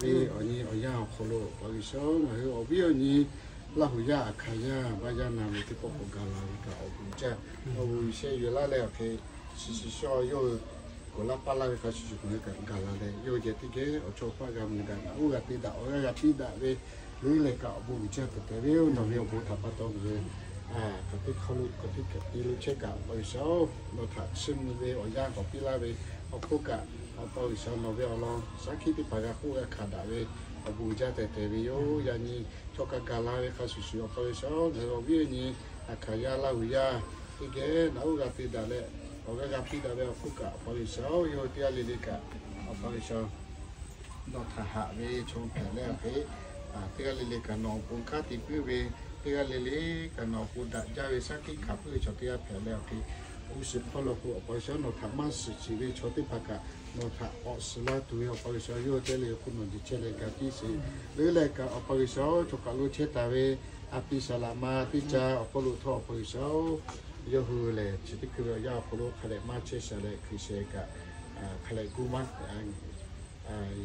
Awˬ nyi awˬ yanˇ awˬ hk'aw lo Awˬ pa G'uiˬsha, ngaˬ hui awˬ viˉ awˬ nyi Laˇ huˍ yaˇ Aˍhkaˍyaˇ vaˇ yaˇ na ve teˇ pawˆ k'awꞈ gaˬ la ve kaꞈ awˬ bon jaˇ. Awˬ bon uiˍ shehˆ yuˬ laˇ leh awˬ hk'e shiˍ shiˍ shaw yawˇ hui k'awꞈ laˇ paˇ laˇ ve hk'a shuˍ shuˍ ngaˬ hui kaꞈ gaˬ la leh, yawˇ hui geh teˇ geh awˬ chawˇ awˬ paˆ g'a mui daꞈ, ngaˬ oˇ g'a te daꞈ, awˬ g'aˇ g'a piˇ daꞈ ve, leuˉ leh kaꞈ awˬ bon uiˍ jaˇ tehꞈ tehꞈ ve yoˬ. Nawˬ ve awˬ bon htaꞈ pa taw ngaˬ hui hk'aˬ teˇ hk'aˇ lo hk'aˬ teˇ hk'e te lo chehˇ kaꞈ, Awˬ pa G'uiˬsha-oˬ, nawˬ htaꞈ chiˇ mvuh ve awˬ yanˇ k'awꞈ piˇ laˇ ve awˬ hk'oˆ kaꞈ, Awˬ pa G'uiˬsha, nawˬ ve awˬ lawn shaˉ hkiˆ teˇ hpaˍ g'a k'oˆ g'a hkanˍ daꞈ ve awˬ bon uiˍ jaˇ tehꞈ tehꞈ ve yoˬ. Yaꞈ nyi chaw kaꞈ gaˬ la ve hk'a shuˍ shuˍ Awˬ pa G'uiˬsha-oˬ, ngaˬ hui awˬ viˉ awˬ nyi Aˍhkaˍyaˇ Laˇ huˍ yaˇ teˇ geh nawˬ oˇ g'a te daꞈ leh, awˬ g'aˇ g'a piˇ daꞈ ve awˬ hk'oˆ kaꞈ, Awˬ pa G'uiˬsha-oˬ, yawˇ hui teˇ g'aˇ le le kaꞈ, Awˬ pa G'uiˬsha, nawˬ htaꞈ haꞈ ve chaw hpehꞈ leh awˬ hk'e, teˇ g'aˇ le le kaꞈ nawˬ awˬ pon kanˉ te puiˉ ve, teˇ g'aˇ le le kaꞈ nawˬ awˬ pon daꞈ jaˇ ve shaˉ hkiˆ hkanˍ puiˉ ve chaw teˇ g'aˇ hpehꞈ leh awˬ hk'e, oˇ shiˍ hpawˇ lo k'o Awˬ pa G'uiˬsha nawˬ htaꞈ maˇ shiˍ shiˍ ve chaw teˇ hpaˍ kaꞈ nawˬ htaꞈ k'awꞈ shiˍ laˇ tuˬ ve Awˬ pa G'uiˬsha, yawˇ hui teˇ g'aˇ le le hk'oˆ nawˬ jeˬ chehˇ leh ga piˇ sheˍ. Leuˉ leh kaꞈ Awˬ pa G'uiˬsha-oˬ, chaw kaˬ lo chehˇ taˍ ve a pi saˍ laꞈ ma teˇ ca awˬ hk'aw lo htawˇ Awˬ pa G'uiˬsha-oˬ, yawˇ hui lehˬ chi teˇ hkui ve awˬ yanˇ awˬ hk'aw lo hk'a dehꞈ maˇ chehˇ sha leh hkui sheh kaꞈ, hk'a lehˬ gu maˇ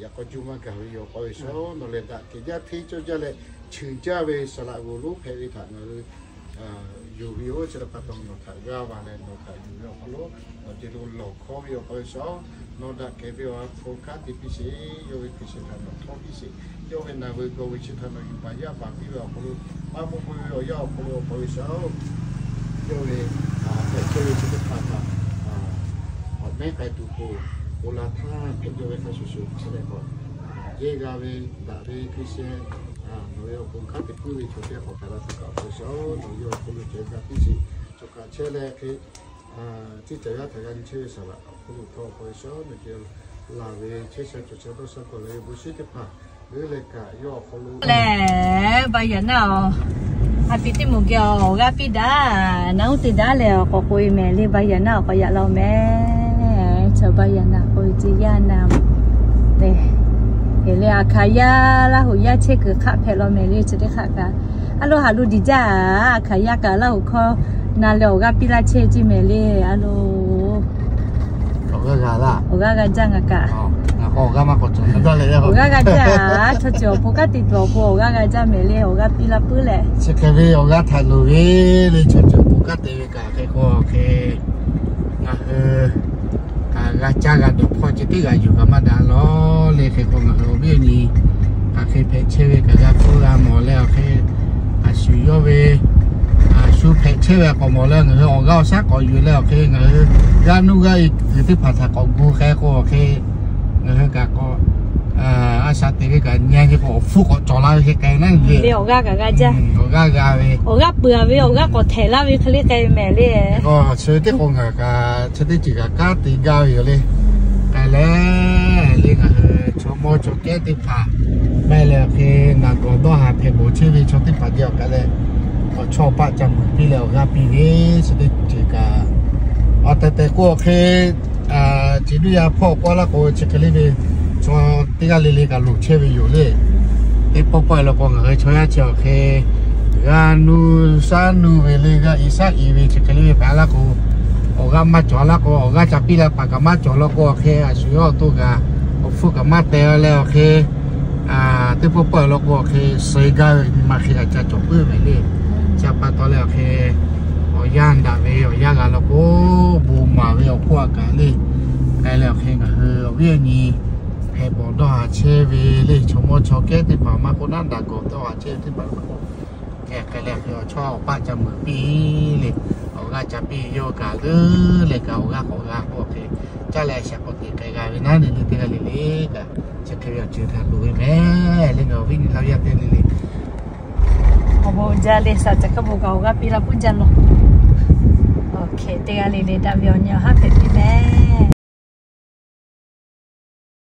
yaꞈ k'aw juˇ maˇ gaˬ ve yoˬ. Awˬ pa G'uiˬsha-oˬ, nawˬ lehˬ daꞈ kehˬ jaˇ hteˇ cawˇ jaˇ leh cheuˬ jaˇ ve saˍ laꞈ g'oˍ lonˉ hpehꞈ ve htaꞈ ngaˬ hui yonˍ ve yoˬ. Chi htaꞈ pa taw nawˬ htaꞈ g'aˇ va leh nawˬ htaꞈ yonˍ ve awˬ hk'aw lo nawˬ te lo lawˬ hkawˇ ve Awˬ pa G'uiˬsha-oˬ, nawˬ daꞈ kehˬ ve awˬ ha hpu kanˉ te piˇ sheˍ. Yawˇ ve hkui sheh htaꞈ nawˬ htawˇ piˇ sheˍ. Yawˇ ve naˬ ve gawˬ ve chi htaꞈ nawˬ yuˬ baˬ yaˇ baˬ piˇ ve awˬ hk'aw lo, maˇ maˇ k'oˆ ve awˬ yanˇ awˬ hk'aw lo Awˬ pa G'uiˬsha-oˬ, yawˇ ve hpehꞈ chehˇ ve chi teˇ hpaˍ htaꞈ awˬ mehˉ k'ai tuˬ k'o, oˇ la htaˇ hpehꞈ jawˇ ve hk'a shuˍ shuˍ hk'a leh k'awꞈ jehˇ g'a ve daꞈ ve hkui sheh, nawˬ ve awˬ pon kanˉ te puiˉ ve chaw teˇ g'aˇ k'awꞈ hpehꞈ la tuˬ kaꞈ Awˬ pa G'uiˬsha-oˬ, nawˬ yawˇ awˬ hk'aw lo ceh g'a piˇ sheˍ. Chaw kaꞈ chehˇ leh hk'e, chi caˬ yaˇ htaꞈ g'a nyi chehˇ ve saˍ laꞈ awˬ hk'aw lo htawˇ Awˬ pa G'uiˬsha nawˬ ceh laˬ ve chehˇ sha cawˬ sha dawˇ sha kawˬ leh ve bon shinˉ teˇ hpaˍ leuˉ leh kaꞈ yawˇ awˬ hk'aw lo lehˬ, ba yaꞈ naˆ-oˬ, a pi teˇ moˍ geh awˬ g'aˇ piˇ daꞈ, naˆ uˉ te daꞈ leh awˬ k'awꞈ k'oꞈ e mehˍ le, ba yaꞈ naˆ awˬ k'awꞈ yaꞈ la-oˬ mehˍ. Chaw ba yaꞈ naˆ k'oꞈ e ce yaˇ na te, e le Aˍhkaˍyaˇ Laˇ huˍ yaˇ chehˇ kuiˬ hk'aˆ hpehꞈ law mehˍ le, chi teˇ hk'aˆ kaꞈ a lo haꞈ lo diˬ jaˇ, Aˍhkaˍyaˇ kaꞈ Laˇ huˍ hkawˇ na leh awˬ g'aˇ piˇ laˇ chehˇ ce mehˍ le, a lo awˬ g'aˇ g'a jaˇ ngaˬ kaꞈ. Awˬ g'aˇ g'a jaˇ, chaw ceuˬ awˬ pon kanˉ te tuˬ awˬ pon awˬ g'aˇ g'a jaˇ mehˍ le, awˬ g'aˇ piˇ laˇ puiˉ leh. Chi hk'e ve awˬ g'aˇ htaꞈ loˍ ve le, chaw ceuˬ awˬ pon kanˉ te ve kaꞈ hk'e k'o hk'e, ngaˬ hui kaꞈ g'a caˇ g'a dawˬ hpawˇ ceh tiˉ g'a yuˬ kaꞈ maˇ daꞈ lawˬ le. Hk'e k'o ngaˬ hui awˬ viˉ awˬ nyi kaꞈ hk'e hpehꞈ chehˇ ve kaꞈ g'a hpuˇ g'a mawˬ leh awˬ hk'e, a shu yawˇ ve a shu hpehꞈ chehˇ ve k'awꞈ mawˬ leh ngaˬ hui awˬ g'aˇ awˬ shaˉ k'awꞈ yuˬ leh awˬ hk'e, ngaˬ hui g'aˇ nuˇ g'aˇ e kuiˬ teˇ hpaˍ htaꞈ k'awꞈ gu hk'e k'o awˬ hk'e, ngaˬ hui kaꞈ k'awꞈ a shaꞈ te ve kaꞈ nyi hk'e k'o awˬ hpfuhˇ k'awꞈ cawˬ la ve hk'e k'ai naˉ le. Awˬ g'aˇ kaꞈ g'a jaˇ, awˬ g'aˇ g'a ve, awˬ g'aˇ peuˬ ve awˬ g'aˇ k'awꞈ htehꞈ laˇ ve hk'e le k'ai mehˍ le. Chi teˇ k'o ngaˬ kaꞈ chi teˇ ceuˬ kaꞈ kanˉ te gaˇ ve yoˬ le. K'ai leh le ngaˬ hui chaw mawˇ chaw kehˉ teˇ hpaˍ maˇ heˆ leh awˬ hk'e naˬ gawˬ dawˇ haˍ hpehꞈ bawˬ chehˇ ve chaw teˇ hpaˍ geh awˬ k'ai leh, awˬ chawˇ awˬ paˆ ca meuꞈ piˇ leh awˬ g'aˇ piˇ ve chi teˇ ceuˬ kaꞈ, awˬ tehˬ tehˬ k'o awˬ hk'e, chi duˇ yaˇ hpawˇ k'oˆ laˇ k'o chi hk'e le ve, chaw teˇ g'aˇ le le kaꞈ loˍ chehˇ ve yoˬ le. Teˇ pawˆ pawˆ e la k'o ngaˬ hui chaw yaˇ chi awˬ hk'e g'a nuˇ shaˉ nuˇ ve le, g'a i shaˉ i ve chi hk'e le ve hpehꞈ laˇ k'o, awˬ g'aˇ maˇ cawˬ laˇ k'o, awˬ g'aˇ ca piˇ leh paˍ kaꞈ maˇ cawˬ law k'o awˬ hk'e, a shu yawˇ awˬ to kaꞈ awˬ hpfuhˇ kaꞈ maˇ teh leh awˬ hk'e, teˇ pawˆ pawˆ e la k'o awˬ hk'e suh gaˇ ve nyi ma hk'e g'a ca cawˬ puiˉ ve le. Chi pa taw leh awˬ hk'e, awˬ yanˇ daꞈ ve awˬ yanˇ g'a law k'o, bon maˍ ve awˬ hk'oˆ a kaꞈ le. K'ai leh awˬ hk'e ngaˬ hui awˬ viˉ awˬ nyi hpehꞈ bawˬ dawˇ haˍ chehˇ ve le, chaw mawˇ chaw kehˉ teˇ hpaˍ maˇ k'oˆ naˉ, daꞈ gawˬ dawˇ haˍ chehˇ ve teˇ hpaˍ maˇ k'oˆ, k'ai leh awˬ chawˇ awˬ paˆ ca meuꞈ piˇ le, awˬ g'aˇ ca piˇ yawˇ kaꞈ leuˉ leh kaꞈ awˬ g'aˇ k'awꞈ g'a k'oˆ awˬ hk'e, caˇ leh shaˍ k'awꞈ teꞈ k'ai g'a ve naˉ le le teˇ g'aˇ le le kaꞈ, chi hk'e ve awˬ ceuˬ htaꞈ loˍ ve mehˍ le, ngaˬ awˬ viˉ nyi laˇ yaˇ teˇ le le. Awˬ bon jaˇ le, shaˍ caˬ hk'aˇ bon kaꞈ awˬ g'aˇ piˇ laˇ puiˉ jaˇ lawˬ. Awˬ hk'e teˇ g'aˇ le le daꞈ ve awˬ nyi awˬ haˉ hpehꞈ piˇ mehˍ.